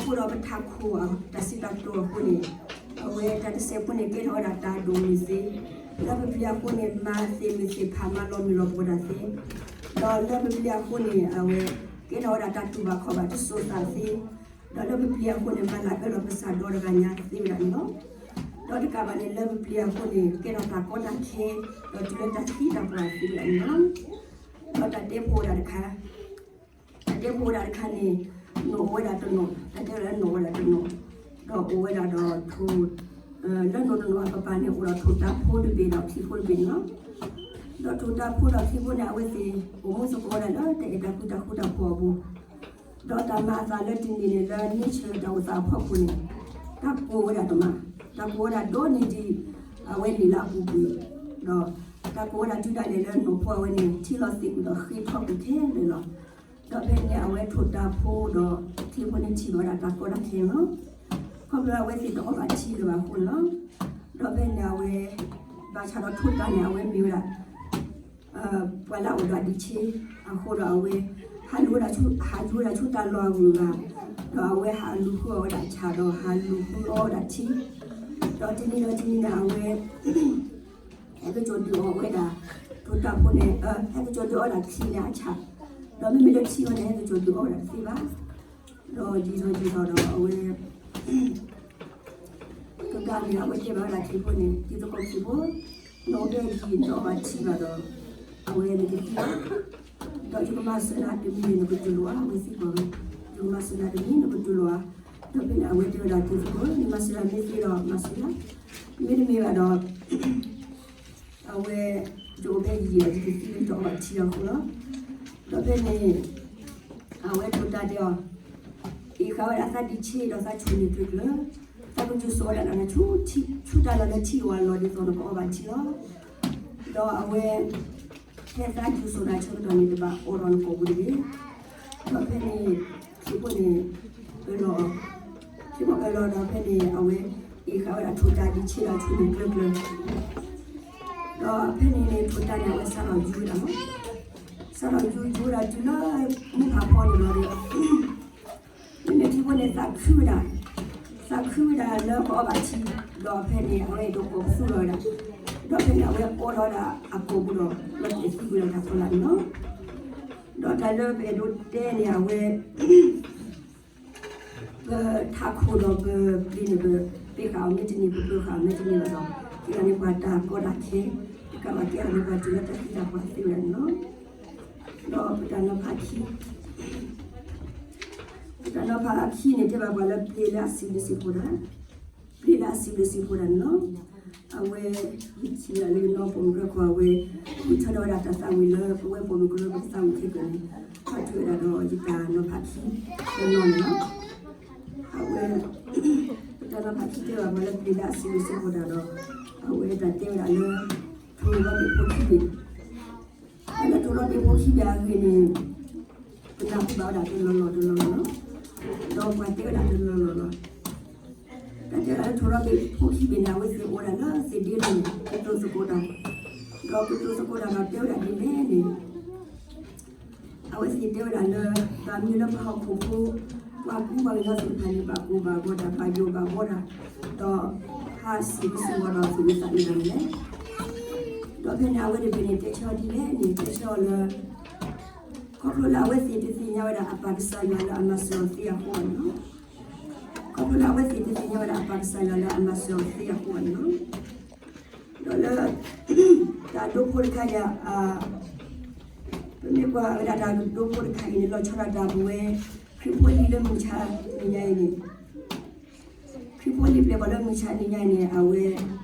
းခိၣ်တၢ်စံးတၢ်ကတိၤအဃိန့ၣ်, အဝဲတၢ်တစဲးဖိန့ၣ် ကဲထီၣ်ဝဲဒၣ်တၢ်ဒိၣ်မုာ်သ့, လၢပပျ့ၤအဃိန့ၣ် မၤသ့ၣ်မုၢ်သ့ၣ်ဖး မၤလီၤမုၢ်လီၤပှီၤတၢ်သ့, ဒီးလၢပပျ့ၤအဃိန့ၣ် အဝဲကဲထီၣ်ဝဲဒၣ်တၢ်တူၢ်ဘၣ်ခီၣ်ဘၣ်တစိၤသးသ့, ဒီးလၢပပျ့ၤအဃိန့ၣ် မၤလၤကပီၤလီၤပစၢ်ဒီတဂၤညါသ့ဝဲဒၣ်န့ၣ်လီၤ. ဒီးတကးဘၣ်န့ၣ် လၢပပျ့ၤအဃိန့ၣ် ကဲထီၣ်တၢ်ကီတၢ်ခဲ, ဒီးတုၤလၢတၢ်သံတၢ်ပှၢ်သ့ဝဲဒၣ်န့ၣ်လီၤ. ဒီးတၢ်တဲဖိဝဲဒၣ်တခါ တၢ်တဲဖိဝဲဒၣ်တခါန့ၣ်, နီၣ်အိၣ်ဝဲဒၣ်တနီၣ်, တၢ်တဲဝဲဒၣ်နီၣ်အိၣ်ဝဲဒၣ်တနီၣ်, ဒီးအိၣ်ဝဲဒၣ်ဒီးထိၣ်, လၢနီၣ်တနီၣ်အကပၤန့ၣ် အိၣ်ဒီးထိၣ်တၤဖိတဘ့ၣ်ဒီးချံဖိတဘ့ၣ်န့ၣ်လီၤ. ဒီးထိၣ်တၤဖိဒီးချံဖိန့ၣ် အဝဲသ့ၣ်အိၣ်မူသကိးဝဲဒၣ်လၢတၢ်အဲၣ်တၢ်ကွံတၢ်ဃူတၢ်ဖိးအပူၤ, ဒီးတၢ်မၤအသးလၢတနံၤန့ၣ် လၢ nature တၢ်အိၣ်သးအဖီခိၣ်န့ၣ်, တၢ်ကိၢ်ဝဲဒၣ်တမး, တၢ်ကိၢ်ဝဲဒၣ်ဒီနံၤဒံး အဝဲလံာ်လၢအပူၤကွံာ်, ဒီးတၢ်ကိၢ်ဝဲဒၣ်တုၤဒၣ်လဲာ်လၢနီၣ်ဖိအဝဲန့ၣ် ထံလီၤသ့ၣ်ကွံာ်ဒီးဃ့ထီကွံာ်ခဲလၢာ်လီၤ. ဒီးဖဲန့ၣ် အဝဲထိၣ်တၤဖိဒီးချံဖိန့ၣ်ထံၣ်ဘၣ်ဝဲဒၣ်တၢ်ကီတၢ်ခဲလီၤ. ခီဖျိအဝဲသ့ၣ်တအီဘၣ်ထံလၢၤဘၣ်အဃိန့ၣ်လီၤ. ဒီးဖဲန့ၣ်အဝဲ ဘၣ်ဆၣ်ဒီးထိၣ်တၤန့ၣ် အဝဲမ့ၢ်ဝဲဒၣ် ပှၤလၢအအိၣ်ဒီးအဒံးဆ့အဃိဒီး အဝဲ ဟးလူၤဝဲဒၣ်ဆူ, ဟးလူၤဝဲဒၣ်ဆူတၢ်လီၢ်အဂုၤအဂၤ, ဒီးအဝဲဟးလူၤဃုအီၣ်ဝဲဒၣ်ဆၣ်ဒီးဟးလူၤဃုအီဝဲဒၣ်ထံ, ဒီးတနံၤဒီးတနံၤန့ၣ် အဝဲ ဟဲက့ၤကၠီၤဒုးအီဝဲဒၣ် ထိၣ်တၤဖိန့ၣ်, ဟဲက့ၤကၠီၤဒုးအီဝဲဒၣ်ချံန့ၣ်အဆၣ်, ဒီးမ့မ့ၢ်လၢထံအီၤန့ၣ် ဟဲက့ၤကၠီၤဒုးအီဝဲဒၣ်တသ့ဘၣ်. ဒီးယံာ်ထီၣ်ယံာ်ထီၣ်ဒီးအဝဲ တကးန့ၣ် အဝဲတဲဘၣ်ဝဲဒၣ်ချံဖိန့ၣ်, တံၤသကိးချံဖိ, နအီၣ်ဘဲယံာ် နတအီဘၣ်ထံဘၣ်ဒီး အဝဲနကသံဘၣ်. ဒီးယကမၤစၢၤနၤတမံၤန့ၣ် နကတူၢ်လိာ်ဧါ, အဝဲသံကွၢ်ဝဲ, ယကမၤစၢၤနၤတမံၤ နကတူၢ်လိာ်ဧါ. ဒီးဖဲန့ၣ် အဝဲတဲဝဲဒၣ်တံၤသကိး, နမၤစၢၤနၤမ့ၢ်သ့ဒီးမၤစၢၤနၤ, မ့တမ့ၢ်ဘၣ်ဒီး အဝဲ ယအိၣ်ဖဲယံာ်ဒီး ယကသံလၢယတအီဘၣ်ထံအဃိလီၤ. ဒီးဖဲန့ၣ် အဝဲထိၣ်တၤတဲအီၤ, အ့ၣ်ဃာ်ဝဲဒၣ်သးဒံးဆ့ဒီးသးဆိၣ်န့ၢ်ကျၢၤကျၢၤ, သးကယူၤစိးဝဲဒၣ်နၤဆူ, ဆူတၢ်လီၢ်လၢထံအိၣ်အလီၢ် ဒ်သိးနကအီဘၣ်ထံလီၤ. ဒီးအဝဲ ဖဲသးယူၤစိးနၤဆၢကတီၢ်န့ၣ် တဘၣ်အိးထီၣ်နကိာ်ပူၤတဂ့ၤ. ဒီးဖဲန့ၣ် ချံဖိန့ၣ် အၢၣ်လီၤ, ချံဖိအၢၣ်လီၤဒီးဖဲန့ၣ် အဝဲ အ့ၣ်ဃာ်ဝဲဒၣ်ထိၣ်တၤဒံးဆ့ဒီးဆိၣ်န့ၢ်ကျၢၤကျၢၤ ဒီးဖဲန့ၣ်န့ၣ် ထိၣ်တၤန့ၣ် အဝဲစးထီၣ်ယူၤဝဲဒၣ်လီၤ. စးထီၣ်ယူၤယူၤဝဲဒၣ်တုၤလၢ မုၢ်ဖးဖီန့ၣ်လီၤဒီး မ့မ့ၢ်ချံဖိန့ၣ် သးခုဝဲဒၣ်, သးခုဝဲဒၣ်လၢကအီဘၣ်ထံ, ဒီးဖဲန့ၣ် အဝဲအဲၣ်ဒိးကိးပသူလီၤဝဲဒၣ်, ဒီးဖဲန့ၣ် အဝဲအိးထီၣ်ဝဲဒၣ်အကိာ်ပူၤဒီး လီၤတဲာ်သံကွံာ်ဒီးတၢ်ဖီလာ်န့ၣ်လီၤ. ဒီးတၢ်လၢပအဲၣ်ဒိးတဲန့ၣ် အဝဲ ပထးခိၣ်ဒီးပပျ့ၤန့ၣ် ပပ့ဃာ်အီၤမ့ၢ်တန့ၢ် ပပၢဃာ်အီၤမ့ၢ်တန့ၢ်ဘၣ်ဒီး ကဲထီၣ်န့ၢ်ပှၤတၢ်ကီတၢ်ခဲ, တကးဘၣ်ကဲထီၣ်န့ၢ်ပှၤတုၤလၢတၢ်သံတၢ်ပှၢ်သ့ဝဲဒၣ်န့ၣ်လီၤ. ဒီးပတၢ်နီၤဖးခံ, ပတၢ်နီၤဖးခံန့ၣ် တဲဘၣ်ပှၤလၢပျ့ၤလၢအစံးဘျုးစံးဖှိၣ်တၢ်, ပျ့ၤလၢအစံးဘျုးစံးဖှိၣ်တၢ်န့ၣ်လီၤ. အဝဲ ယထံၣ်လၢယနီၢ်ပိာ်မုၣ်ကရၢခိၣ် အဝဲ ဃုထၢထီၣ်ဝဲဒၣ်တၢ်သးဝံၣ်လၢပဝဲပိာ်မုၣ်ကရၢပသးဝံၣ်ခဲကနံၣ်န့ၣ် ဟဲထီၣ်ဝဲဒၣ်ဒီးယတၢ်နီၤဖးခံတနီၤန့ၣ်လီၤ. အဝဲ ပတၢ်နီၤဖးခံတဲဘၣ်ပှၤလၢပျ့ၤလၢအစံးဘျုးစံးဖှိၣ်တၢ်ဒီး အဝဲတၢ်တဲဝဲဒၣ်လၢ ထိၣ်လီၤဒ့ဖိခံဘ့ၣ်, လၢထိၣ်လီၤဒ့ဖိခံဘ့ၣ်အဂ့ၢ်န့ၣ် ပနၢ်ဟူဘၣ်ဝဲဒၣ်တလီၢ်လီၢ်တလီၢ်လီၢ်လီၤ. ဒီးပှၤတဲဝဲဒၣ်တလီၢ်လီၢ်လီၤ. ထိးထီၣ်ဘ့ၣ်ဖိခံဘ့ၣ်န့ၣ် အဝဲသ့ၣ်အိၣ်ဝဲဒၣ်လၢသ့ၣ်ဒ့လီၤန့ၣ် ကတိၤသကိးတၢ်, ဒီးကတိၤသကိးတၢ်ဒီးတဲဝဲဒၣ်ဒ်လဲၣ်န့ၣ်, အဝဲသ့ၣ်တဲဝဲဒၣ်လၢ ဘၣ်မနုၤလၢပှၤဟီၣ်ခိၣ်ဖိ ပှၤကူပှၤကညီသ့ၣ်တဖၣ်န့ၣ် ဘၣ်ကိၢ်ဘၣ်ဂီၤတၢ် ဘၣ်ယိၣ်ဘၣ်ဘှီတၢ် ဒီးဟးဆူၣ်ဆူၣ်ဝီၤဒီးသူၣ်အုးသးအုးတၢ်န့ၣ်လဲၣ်. ဒီးဖဲန့ၣ် အဝဲတဘ့ၣ်န့ၣ် တဲဆၢအီၤဒ်လဲၣ်န့ၣ် တဲဆၢအီၤလၢ ခီဖျိလၢအဝဲသ့ၣ်တသ့ၣ်ညါဝဲဒၣ်အပၢ်ကစၢ်ယွၤလၢအမၤစၢၤအီၤသ့အဃိန့ၣ်လီၤ. ခီဖျိလၢအဝဲသ့ၣ်တသ့ၣ်ညါဝဲဒၣ်အပၢ်ကစၢ်ယွၤလၢအမၤစၢၤအီၤသ့အဃိန့ၣ်လီၤ. ဒီးလၢ တၢ်ဒိဖိတခါအံၤ ပမ့ၢ်ကွၢ်ဝဲဒၣ်တၢ်ဒိဖိတခါအံၤန့ၣ် လီၤဆီဒၣ်တၢ်ပဝဲ ခရံာ်ဖိလံၤလၢမုၢ်ဆါနံၤညါအံၤန့ၣ် ခရံာ်ဖိလံၤပျဲၢ်ဘၣ်လၢမုၢ်ဆါနံၤညါအံၤန့ၣ် အဝဲ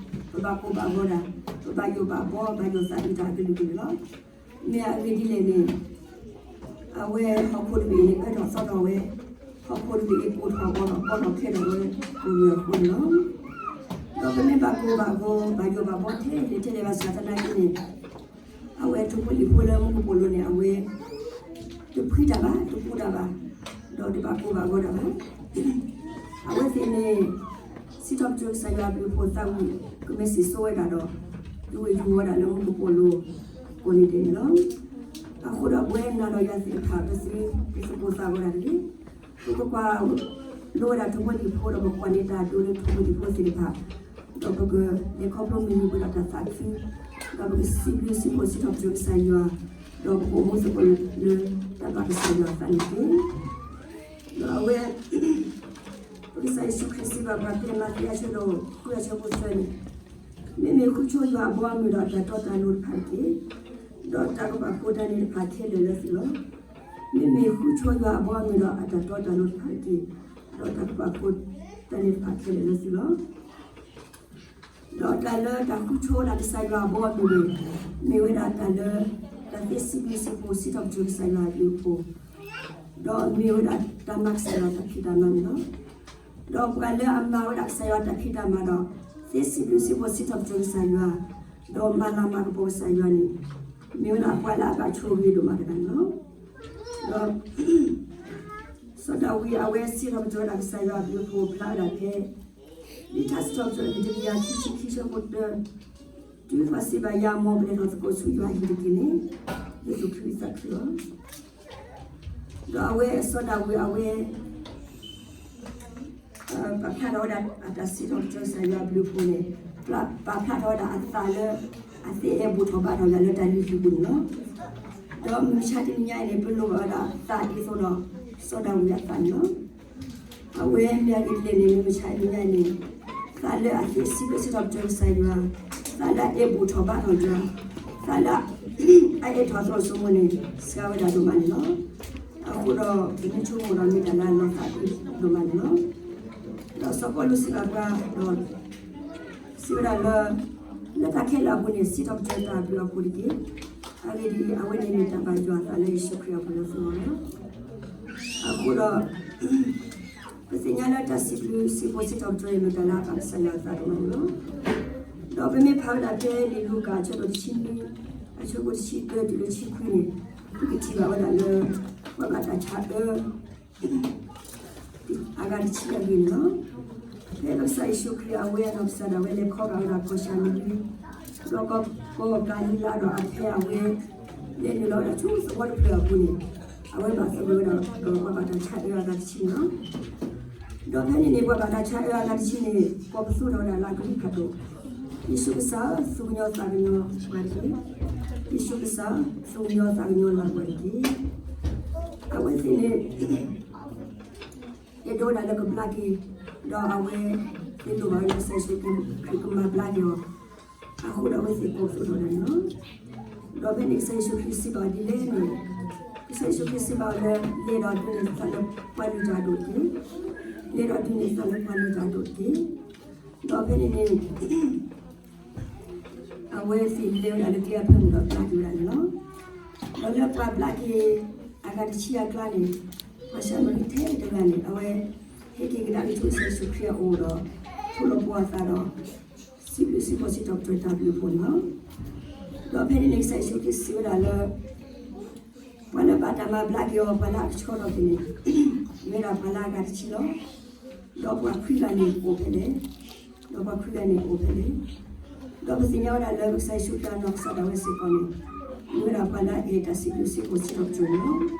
ပဘၣ်ကိၢ်ဘၣ်ဂီၤတၢ်, ပဘၣ်ယိၣ်ဘၣ်ဘှီ ဘၣ်ယိၣ်သးအုးတၢ်အကလုာ်ကလုာ်န့ၣ်လီၤ. မ့ၢ်အဂ့ၢ်ဒ်လဲၣ်န့ၣ် အဝဲဟီၣ်ခိၣ်တဘ့ၣ်န့ၣ် အၢထီၣ်သီထီၣ်ဝဲ, ဟီၣ်ခိၣ်တဘ့ၣ်အံၤ ကိၢ်ထီၣ်ဂီၤထီၣ် ကီထီၣ်ခဲထီၣ်ဝဲ ပူၤဝဲအဃိန့ၣ်လီၤ. ဒီးပမ့ၢ်ဘၣ်ကိၢ်ဘၣ်ဂီၤ ဘၣ်ယိၣ်ဘၣ်ဘှီထဲလဲၣ်ထဲလဲၣ်ဘၣ်ဆၣ်သနာ်က့န့ၣ် အဝဲထိၣ်ဖိလံၣ်ဖိလၢမူကပိာ်လိၤန့ၣ် အဝဲ တဖှံတၢ်ဘၣ် တပူၤတၢ်ဘၣ်, ဒီးတဘၣ်ကိၢ်ဘၣ်ဂီၤတၢ်ဘၣ်. အဝဲသ့ၣ်န့ၣ် စံးထီၣ်ပတြၢၤကစၢ်ယွၤအဘျုးအဖှိၣ်သးဝံၣ် ကမ့ၢ်စံၣ်စိဝဲဒၣ်ဒီး ဒုးဝဲယူၤဝဲဒၣ်လၢမူကပိာ်လိၤ ကိးနံၤဒဲးန့ၣ်လီၤ. အဃိဒီးပဝဲနၤဒီးယၤသ့ၣ်တဖၣ် ပသုတသကိးသးဝဲဒၣ်တဂ့ၤ. ပကကွၢ်လိဝဲဒၣ်ထိၣ်ဖိလံၣ်ဖိဒီး ပကွၢ်န့ၢ်တၢ်ဒိလၢထိၣ်ဖိလံၣ်ဖိသ့ၣ်တဖၣ်, ဒီးပကလဲၤခီဖျိမုၢ်နံၤပှဲၤဒီးတၢ်သးခု, ဒီးပကစံးဘျုးစံးဖှိၣ်စံးထီၣ်ပတြၢၤကစၢ်ယွၤ, ဒီးပကအိၣ်မူသကိးလၢတၢ်ဘၣ်ကစၢ်ယွၤအသးန့ၣ်တက့ၢ်. ဒီးအဝဲ ပကစၢ်ယ့ၣ်ၡူးခရံာ်စံးဘၣ်ပှၤဖဲမးသဲအဆၢဒိၣ်ဃုအဆၢဖိသၢန့ၣ်, မ့မ့ၢ်ဃုဆိယွၤအဘီအမုၢ်ဒီးအတၢ်တီတၢ်လိၤတဖၣ်တက့ၢ်, ဒီးတၢ်ကပာ်ဖှိၣ်တၢ်န့ၣ်တဖၣ်ခဲလၢာ်လၢသုလီၤ. မ့မ့ၢ်ဃုဆိယွၤအဘီအမုၢ်ဒီးအတၢ်တီတၢ်လိၤတဖၣ်တက့ၢ်, ဒီးတၢ်ကပာ်ဖှိၣ်တၢ်န့ၣ်တဖၣ်ခဲလၢာ်လၢသုလီၤ. ဒီးတၢ်လၢတၢ်ဃုဆိဒၣ်ကစၢ်ယွၤအဘီအမုၢ်န့ၣ် မ့ၢ်ဝဲဒၣ်တၢ်လၢ တၢ်သ့စံးဘျုးစံးဖှိၣ်စံးထီၣ်ပတြၢၤကစၢ်ယွၤအဘျုးအဖှိၣ်, ဒီးမ့ၢ်ဝဲဒၣ်တၢ်မၤကစၢ်ယွၤတၢ်ဖံးတၢ်မၤန့ၣ်လီၤ. ဒီးပှၤလၢအမၤဝဲဒၣ်ကစၢ်ယွၤတၢ်ဖံးတၢ်မၤဒီး သ့စံးဘျုးစံးဖှိၣ်စံးထီၣ်ပတြၢၤကစၢ်ယွၤ, ဒီးမၤလၤမၤကပီၤကစၢ်ယွၤန့ၣ် မ့ၢ်ဝဲဒၣ်ပှၤလၢအဘၣ်ဆိၣ်ဂ့ၤဒိၣ်မးတဂၤန့ၣ်လီၤ. ဒီး စီၤဒၤဝံးအဝဲစံးထီၣ်ပတြၢၤဝဲဒၣ်ကစၢ်ယွၤအဘျုးအဖှိၣ်ဖျါဝဲဒၣ်ဖဲ လံာ်စံးထီၣ်ပတြၢၤ တကယၤခံဆံခံဆၢဖိတၢ, တုၤပှၤစံးဘၣ်ယၤ မ်ပလဲၤထီၣ်သကိးဆူယွၤအဟံၣ်တက့ၢ်န့ၣ် ယသူၣ်ခုသးခုလီၤ. ဒီးအဝဲစီၤဒၤဝံးအဝဲ ပာ်ဖျါထီၣ်ဝဲဒၣ်အတၢ်စံးထီၣ်ပတြၢၤကစၢ်ယွၤအဘျုးအဖှိၣ်န့ၣ် ပာ်ဖျါထီၣ်ဝဲဒၣ်အသးလၢ အသ့အဲၣ်ဘူၣ်ထီၣ်ဘါထီၣ်ယွၤလၢတၢ်လုၢ်ဟံၣ်ပူၤန့ၣ်လီၤ. ဒီးမုၢ်မဆါတနံၤညါအံၤန့ၣ် ပလိၣ်ဘၣ်ဝဲဒၣ်သးဒ်သိးဒီး စီၤဒၤဝံးအသးန့ၣ်လီၤ. အဝဲမ့ၢ်အဂ့ၢ်ဒ်လဲၣ်န့ၣ် မုၢ်မဆါတနံၤညါအံၤန့ၣ် သးလၢအသ့စံးဘျုးစံးထီၣ်ပတြၢၤကစၢ်ယွၤ, သးလၢအအဲၣ်ဘူၣ်ထီၣ်ဘါထီၣ်ယွၤ, သးလၢ အအဲၣ်ထီၣ်အသရိာ်စိမိၤန့ၣ် စှၤဝဲဒၣ်ဒိၣ်မးန့ၣ်လီၤ. အဃိဒီး ပမ့ၢ်ဆိကမိၣ်ဒီးမ့ၢ်တၢ်လၢအလီၤသးဒိၣ်မးန့ၣ်လီၤ. ဒီးစီၤပီလူးစံးဘၣ်ပှၤဒီး စံးဝဲဒၣ်လၢ လၢတၢ်ခဲလၢာ်အပူၤန့ၣ် စံးထီၣ်ပတြၢၤတၢ်အဘျုးအဖှိၣ်တက့ၢ်. အဂ့ၢ်ဒ်အံၤ, အဝဲန့ၣ်မ့ၢ်တၢ်ဘၣ်ယွၤအသးလၢယ့ၣ်ၡူးခရံာ်အပူၤလၢသုဂီၢ်လီၤ. အဃိဒီး ပသ့ၣ်ညါလၢတၢ်စံးဘျုးစံးဖှိၣ်စံးထီၣ်ပတြၢၤန့ၣ် မ့ၢ်တၢ်လၢအဘၣ်ကစၢ်ယွၤအသးဒိၣ်မးန့ၣ်လီၤ. ဒီးပမ့ၢ်ဖးဝဲဒၣ်ဖဲလံာ်လူၤကၣ်အဆၢဒိၣ်တဆံနွံ အဆၢဖိတဆံတၢတုၤလၢတဆံခွံန့ၣ် ပကထံၣ်ဘၣ်ဝဲဒၣ်လၢ ပှၤဘၣ်တၢ်ဆါအၢ အဂၤတဆံအဂ့ၢ်န့ၣ်လီၤ. ဖဲပကစၢ်ယ့ၣ်ၡူးခရံာ်အဝဲအနီၢ်ကစၢ်ဒၣ်ဝဲလဲၤခီဂာ်ဝဲဒၣ်ကီၢ်ၡၤမရံ, ဒီးကီၢ်ကၤလံၤလါဒီးအဖဲအဝဲ လဲၤနုာ်လီၤဝဲဒၣ်ဆူသဝီတဖျၢၣ်အပူၤန့ၣ် အဝဲဘၣ်သဂၢၢ်ဝဲဒၣ်ဒီးပှၤဘၣ်တၢ်ဆါအၢအဂၤတဆံန့ၣ်လီၤ. ဒီးဖဲန့ၣ်န့ၣ် ပှၤဘၣ်တၢ်ဆါအၢအဂၤတဆံန့ၣ် ကိးပသူထီၣ်ဝဲဒၣ်လၢအကလုၢ်ဖးဒိၣ်, ယ့ၣ်ၡူးကစၢ်ဧၢ, သူၣ်ကညီၤသးကညီၤပှၤတက့ၢ်. ယ့ၣ်ၡူးကစၢ်ဧၢ, သူၣ်ကညီၤသးကညီၤလၢပှၤတက့ၢ်. အဝဲသ့ၣ်န့ၣ် အဲၣ်ဒိးဝဲဒၣ်လၢကဘျါက့ၤ, ဒီးအဝဲသ့ၣ်လိၣ်ဘၣ်ဝဲလၢကစၢ်ယ့ၣ်ၡူးခရံာ်ကမၤဘျါက့ၤအီၤ, အဃိဒီးအဝဲသ့ၣ်ကိးပသူထီၣ်ဝဲဒၣ်န့ၣ်လီၤ. ဒီးဖဲန့ၣ်ကစၢ်ယ့ၣ်ၡူးခရံာ်စံးဘၣ်အီၤဒ်လဲၣ်န့ၣ်, ကစၢ်ယ့ၣ်ၡူးခရံာ်စံးဘၣ်အီၤလၢ လဲၤဒီးဒုးနဲၣ်သးလၢပှၤလုၢ်တၢ်အဒိၣ်တက့ၢ်. လဲၤဒီးဒုးနဲၣ်သးလၢပှၤလုၢ်တၢ်အဒိၣ်တက့ၢ်. ဒီးဖဲန့ၣ်န့ၣ် အဝဲသ့ၣ်လဲၤဝဲဒၣ်လၢကျဲအဖၢမုၢ်ဒီးဘျါက့ၤဝဲဒၣ်န့ၣ်လီၤ. ဒီးလၢပှၤဘျါက့ၤအဂၤတဆံအကျါန့ၣ်, ပှၤၡၤမရံထဲတဂၤန့ၣ် အဝဲဟဲက့ၤကဒါက့ၤဆူကစၢ်ယ့ၣ်ၡူးခရံာ်အအိၣ်ဒီး ထိၣ်လီၤပှီၢ်အသးဒီး စံးဘျုးစံးဖှိၣ်စံးထီၣ်ပတြၢၤတၢ်ဘျုးအဖှိၣ်န့ၣ်လီၤ. ဒီးဖဲန့ၣ်န့ၣ် ကစၢ်ယ့ၣ်ၡူးခရံာ်စံးဝဲဒၣ်လၢ ပှၤလၢဘၣ်တၢ်မၤဘျါက့ၤအီၤ ပှၤလၢအကဆှီထီၣ်က့ၤန့ၣ် မ့ၢ်ဒၣ်ပှၤလၢအဂၤတဆံလီၤ. ဒီးပှၤခွံဂၤန့ၣ်အိၣ်ဖဲလဲၣ်. ဒီးပှၤခွံဂၤန့ၣ်အိၣ်ဖဲလဲၣ်. ဒီးပသ့ၣ်ညါဝဲဒၣ်လၢပကစၢ်ယ့ၣ်ၡူးခရံာ်အနီၢ်ကစၢ်ဒၣ်ဝဲစ့ၢ်ကီးန့ၣ် မ့ၢ်ဝဲဒၣ်ပှၤလၢအအဲၣ်တၢ်စံးဘျုးစံးဖှိၣ်စံးထီၣ်ပတြၢၤန့ၣ်လီၤ.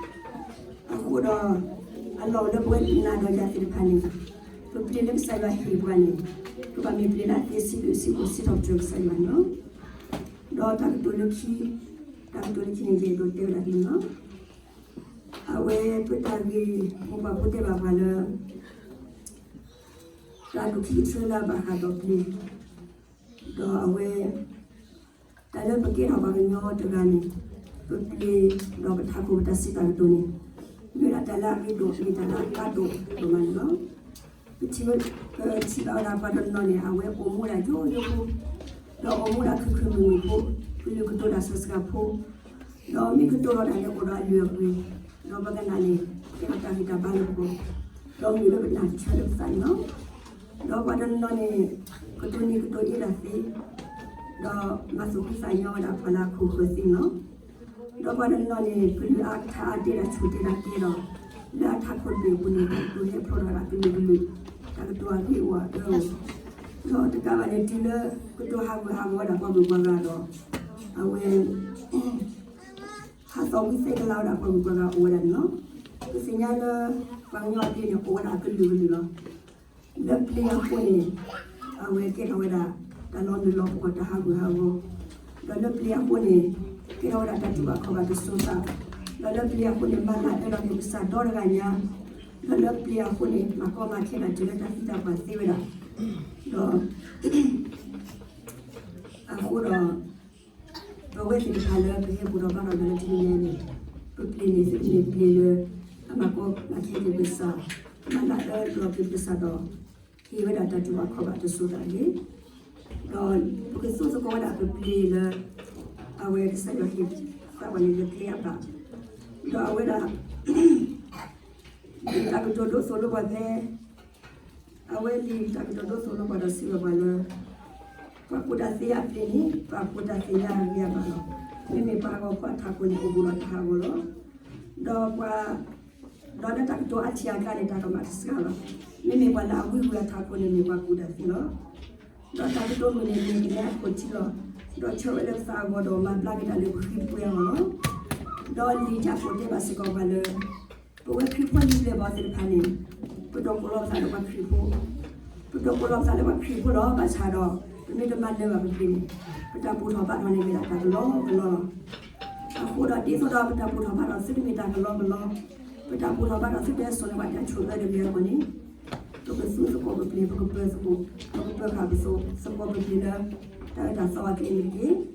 အဃိဒီး အလီၢ်လၢပဝဲနၤဒီးယၤသ့ၣ်တဖၣ်န့ၣ် ပပျ့ၤလၢကစၢ်ယွၤဟ့ၣ်ပှၤန့ၣ် ကဘၣ်မ့ၢ်ပျ့ၤလၢအသ့စံးဘျုးစံးဖှိၣ်စံးထီၣ်ပတြၢၤကစၢ်ယွၤန့ၣ်လီၤ. ဒီးတၢ်ကတိၤလၢခံ, တၢ်ကတိၤလၢခံန့ၣ် ယအဲၣ်ဒိးတဲဝဲဒၣ်ဒ်န့ၣ်လီၤ. အဝဲပတၢ်ဂ့ၢ်မိၢ်ပှၢ်ဖိတဲဘၣ်ပှၤလၢ တၢ်ဒိၣ်ခံကတြၢလၢအဘၣ်ဃးဒီးပျ့ၤ, ဒီးအဝဲ တၢ်လၢပကဲထီၣ်ပှၤကညီတဂၤန့ၣ် ပပျ့ၤဒီးပထးခိၣ်ပတၢ်စံးတၢ်ကတိၤန့ၣ် မ့ၢ်ဝဲဒၣ်တၢ်လၢအရ့ဒိၣ် မ့ၢ်တၢ်လၢအကါဒိၣ်ဒိၣ်မးန့ၣ်လီၤ. ပထံၣ်, ပထံၣ်ဘၣ်ဝဲဒၣ်ပှၤတနီၤန့ၣ် အဝဲအိၣ်မူဒၣ်ယိယိဖိ, ဒီးအိၣ်မူဒၣ်ခုၣ်ခုၣ်မုာ်မုာ်ဖိ, ကလုာ်ကတိၤတၢ်ဆၢစှၤဖိ, ဒီးမ့ၢ်ကတိၤလီၤတၢ်န့ၣ်အိၣ်ဒီးအလုၢ်အပှ့ၤ, ဒီးပကနၣ်န့ၣ် ကဲထီၣ်တၢ်ဂံၢ်တၢ်ဘါလၢပဂီၢ်, ဒီးမ့ၢ်လၢပတၢ်ဆၢလၢပသးန့ၣ်လီၤ. ဒီးပှၤတနီၤန့ၣ် ကတိၤနံၤကတိၤအ့ဒၣ်သ့, ဒီးမၤသူၣ်ဖှံသးညီဝဲဒၣ်ပှၤလၢအခိၣ်ဃၢၤသ့န့ၣ်လီၤ. ဒီးပှၤတနီၤန့ၣ် ကလုၢ်အါကထါအါတဲဒၣ်ဆူၣ်တဲဒၣ်ကဲဒီး လၢအထးခိၣ်တဘ့ၣ်အပူၤန့ၣ် တၢ်ကတိၤဟဲဖျိးထီၣ်ဝဲဒၣ်ကလုာ်ကလုာ်, တၢ်ကတိၤအဂ့ၢ်အိၣ်အအၢအိၣ်, ဒီးတကးဘၣ်န့ၣ် တုၤလၢကတိၤဟးဂူာ်ဟးဂီၤဝဲဒၣ်ပှၤဂုၤပှၤဂၤဒီး အဝဲ ဟးသီဝံသဲကလၤဝဲဒၣ်ပှၤဂုၤပှၤဂၤအိၣ်ဝဲဒၣ်န့ၣ်လီၤ. ပသ့ၣ်ညါလၢ ပှၤကညီအပျ့ၤန့ၣ် အိၣ်ဝဲဒၣ်အကလုာ်ကလုာ်လီၤ. လၢပျ့ၤအဃိန့ၣ် အဝဲကဲထီၣ်ဝဲဒၣ် တၢ်လီၤမုၢ်လီၤပှီၢ် တၢ်ဟးဂူာ်ဟးဂီၤ, ဒီးလၢပျ့ၤအဃိန့ၣ် ကဲထီၣ်ဝဲဒၣ်တၢ်တူၢ်ဘၣ်ခီၣ်ဘၣ်တစိၤသး, ဒီးလၢပျ့ၤအဃိန့ၣ် မၤလၤအၢဒီးကစၢ်ဒီတဂၤညါ, ဒီးလၢပျ့ၤအဃိန့ၣ် မၤကီမၤခဲဒၣ်တုၤလၢတၢ်သံတၢ်ပှၢ်သ့ဝဲဒၣ်, ဒီး အဃိဒီး ပဝဲသ့ၣ်တဖၣ်လၢပဟဲဘူၣ်ထီၣ်ဘါထီၣ်လၢတနံၤညါန့ၣ် ပပျ့ၤန့ၣ် သုတမ့ၢ်ပျ့ၤလၢ အမၤကီမၤခဲက့ၤပကစၢ်, မၤလၤအၢဒီးက့ၤပကစၢ်ဒီး ဟ့ၣ်ဝဲဒၣ်တၢ်တူၢ်ဘၣ်ခီၣ်ဘၣ်တစိၤသးတဂ့ၤ, ဒီးပကသူသကိးဝဲဒၣ်ပပျ့ၤလၢ အဝဲကစၢ်ယွၤဟ့ၣ်သးပှၢ်န့ၣ်လၢကျဲအဘၣ်, ဒီးအဝဲဒၣ် တၢ်ကတိၤဒိးသိးလိပှၤဖဲ အဝဲလံာ်တၢ်ကတိၤဒိးသိးလိပှၤဒီးစံးဘၣ်ပှၤလၢ ပှၤကူၣ်တၢ်သ့အပျ့ၤန့ၣ် ပှၤကူၣ်တၢ်သ့ၣ်ညါအဂံၢ်အဘါလီၤ. မ့မ့ၢ်ပှၤဟးဂီၤဖိအထးခိၣ်န့ၣ် အိၣ်ဘူးဒီးတၢ်ဟးဂီၤလီၤ. ဒီးပှၤ ဒီးလၢတၢ်ကတိၤအထံၣ်အကျါန့ၣ် တၢ်ကမၤတစှၤလီၤ. မ့မ့ၢ်ပှၤလၢအဝံဝံၤအထးခိၣ်န့ၣ် မ့ၢ်ပှၤကူၣ်တၢ်သ့လီၤ. ဒီးတၢ်ကတိၤမုၢ်န့ၣ် မ့ၢ်ကနဲအခိၣ်ထံလီၤ. ဒီးဆၢဝဲလၢပသးအဂီၢ်ဒီးမၤဘျါက့ၤတၢ်လၢပဃံပှဲၤအဂီၢ်လီၤ. ဒီးလံာ်ယၤကိာ်တဲဘၣ်စ့ၢ်ကီးပှၤလၢ ပဝဲခရံာ်ဖိလံၤပျဲၢ်ဘီသ့ၣ်တဖၣ်န့ၣ် ပဒိးကိးလီၤပသးလၢပှၤခရံာ်ဖိ, ပဒိးကိးလီၤပသးလၢပှၤခရံာ်ဖိလီၤ. ဘၣ်ဆၣ်ဒီး ပမ့ၢ်တမၤနၢၤဘၣ်ပပျ့ၤန့ၣ် ပတၢ်ဘူၣ်ထီၣ်ဘါထီၣ်န့ၣ်မ့ၢ်ဒၣ်တၢ်ကလီကလီလီၤ. အဃိဒီးဒ်သိးဒီးပတၢ်ဘူၣ်ထီၣ်ဘါထီၣ်သုတမ့ၢ်တၢ်ကလီကလီ, ပတၢ်ဘူၣ်ထီၣ်ဘါထီၣ်သုတဟဲစိာ်န့ၢ်ပှၤတၢ်ဆိၣ်အၢတဂ့ၤအဂီၢ်န့ၣ် ပကသူသကိးပပျ့ၤ, ပကပၢၤသကိး, ပကပၢၤဃာ်ပသူသကိးပပျ့ၤလၢ တၢ်အၢတၢ်သီအကျဲန့ၣ်တက့ၢ်.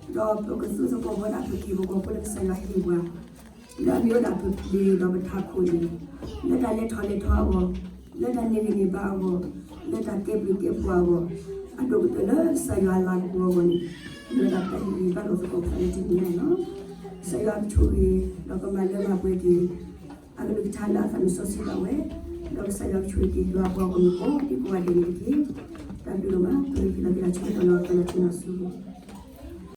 ဒီးပကသူသကိးဝဲဒၣ်ပက့ၢ်ပဂီၤဖိလၢကစၢ်ယွၤဟ့ၣ်ပှၤ, လၢအမ့ၢ်ဝဲဒၣ်ပပျ့ၤဒီးပထးခိၣ်န့ၣ်, လၢတၢ်လဲၤထီၣ်လဲၤထီအဂီၢ်, လၢတၢ်န့ၢ်ဂံၢ်န့ၢ်ဘါအဂီၢ်, လၢတၢ်ကဲဘျုးကဲဖှိၣ်အဂီၢ်, အဒိၣ်ကတၢၢ်လၢကစၢ်ယွၤအလၤကပီၤအဂီၢ်န့ၣ်, မ့ၢ်ဝဲဒၣ်တၢ်ဟ့ၣ်ဂံၢ်ဘါလိာ်သကိးပသးလၢတနံၤညါန့ၣ်လီၤ. ကစၢ်ယွၤကဆိၣ်ဂ့ၤ ဒီးကမၤလၢမၤပှဲၤက့ၤ အကလုၢ်ကထါလၢအသးမုၢ်စီဆှံဘၣ်ဝဲ, ဒီးကစၢ်ယွၤကဆိၣ်ဂ့ၤက့ၤယွၤအပှၤဂီၢ်မုၢ်ကိးဒံကိးဂၤဒဲးန့ၣ်တက့ၢ်. တၢ်ဘျုးဒိၣ်မး, ပကဟ့ၣ်လီၤက့ၤတၢ်ဆၢကတီၢ်လၢပကလီၤဆ့ၣ်နီၤဆူ